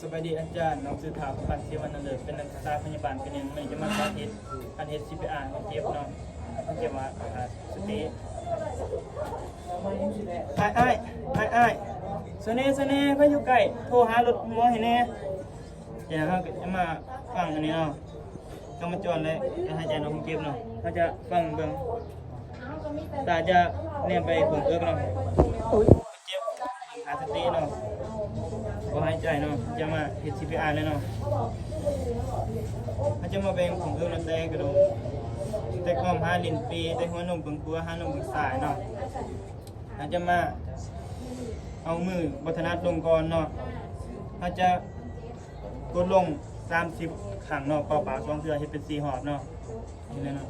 ສະບາຍດີອາຈານ, ນ້ອງຊື່ທ້າວ ຄຳພັນ ສີວັນນະເລີດ ເປັນນັກສຶກສາພະຍາບານປີໜຶ່ງ ມື້ນີ້ຈະມາສາທິດການເຮັດ ຊີພີອາ ໃຫ້ຄົນເຈັບເນາະ, ເຂົາເອີ້ນວ່າ ອາ ສະເຕະ. ອ້າຍ ອ້າຍ ອ້າຍ ອ້າຍ ສະເນ ສະເນ ໃຜຢູ່ໃກ້ ໂທຫາລົດໝໍໃຫ້ແດ່. ດຽວເຮົາກະຈະມາຟັງອັນນີ້ເນາະ, ກຳມະຈອນ ແລະ ການຫາຍໃຈຂອງຄົນເຈັບເນາະ, ເຮົາຈະຟັງເບິ່ງ. ຕາຈະແນມໄປເບິ່ງເອິກເນາະ, ເຈັບຂາດສະຕິເນາະ, ບໍ່ຫາຍໃຈເນາະ, ຈະມາເຮັດຊີພີອາເລີຍເນາະ. ເຮົາຈະມາເບິ່ງຂອງເອິກເນາະ, ແຕ່ກະດູກ ແຕ່ກອງຫາຫຼິ້ນປີ, ແຕ່ຫົວນົມເບື້ອງຂວາ ຫານົມເບື້ອງຊ້າຍເນາະ. ເຮົາຈະມາເອົາມືບໍ່ຖະໜັດລົງກ່ອນເນາະ, ເຮົາຈະກົດລົງສາມສິບຄັ້ງເນາະ, ເປົ່າປາກສອງເທື່ອ ເຮັດເປັນສີ່ຮອບເນາະ. ເຫັນແລ້ວເນາະ.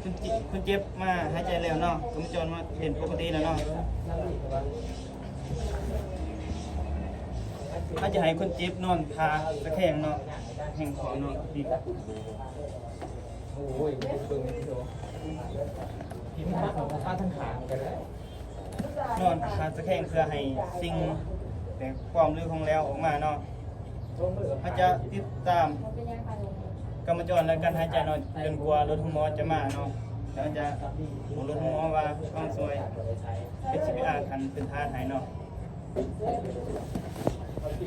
ຄົນເຈັບ ຄົນເຈັບມາຫາຍໃຈແລ້ວເນາະ, ກຳມະຈອນມາເປັນປົກກະຕິແລ້ວເນາະ. ເຮົາຈະໃຫ້ຄົນເຈັບນອນທ່າຕະແຄງເນາະ, ແຮງຂວາເນາະ. ໂອ້ຍ ເບິ່ງເດີ ເຫັນຂາຂອງພະທາດທັງຂານີ້ກະໄດ້. ນອນທ່າຕະແຄງເພື່ອໃຫ້ສິ່ງແປກປອມ ຫຼື ຂອງແຫຼວອອກມາເນາະ. ເຮົາຈະຕິດຕາມກຳມະຈອນ ແລະ ການຫາຍໃຈເນາະ ຈົນກວ່າລົດໂຮງໝໍຈະມາເນາະ. ແລ້ວຈະບອກລົດໂຮງໝໍວ່າເຮົາຊ່ວຍເຮັດຊີພີອາຂັ້ນພື້ນຖານໃຫ້ເນາະ.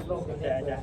ຂອບໃຈອາຈານ.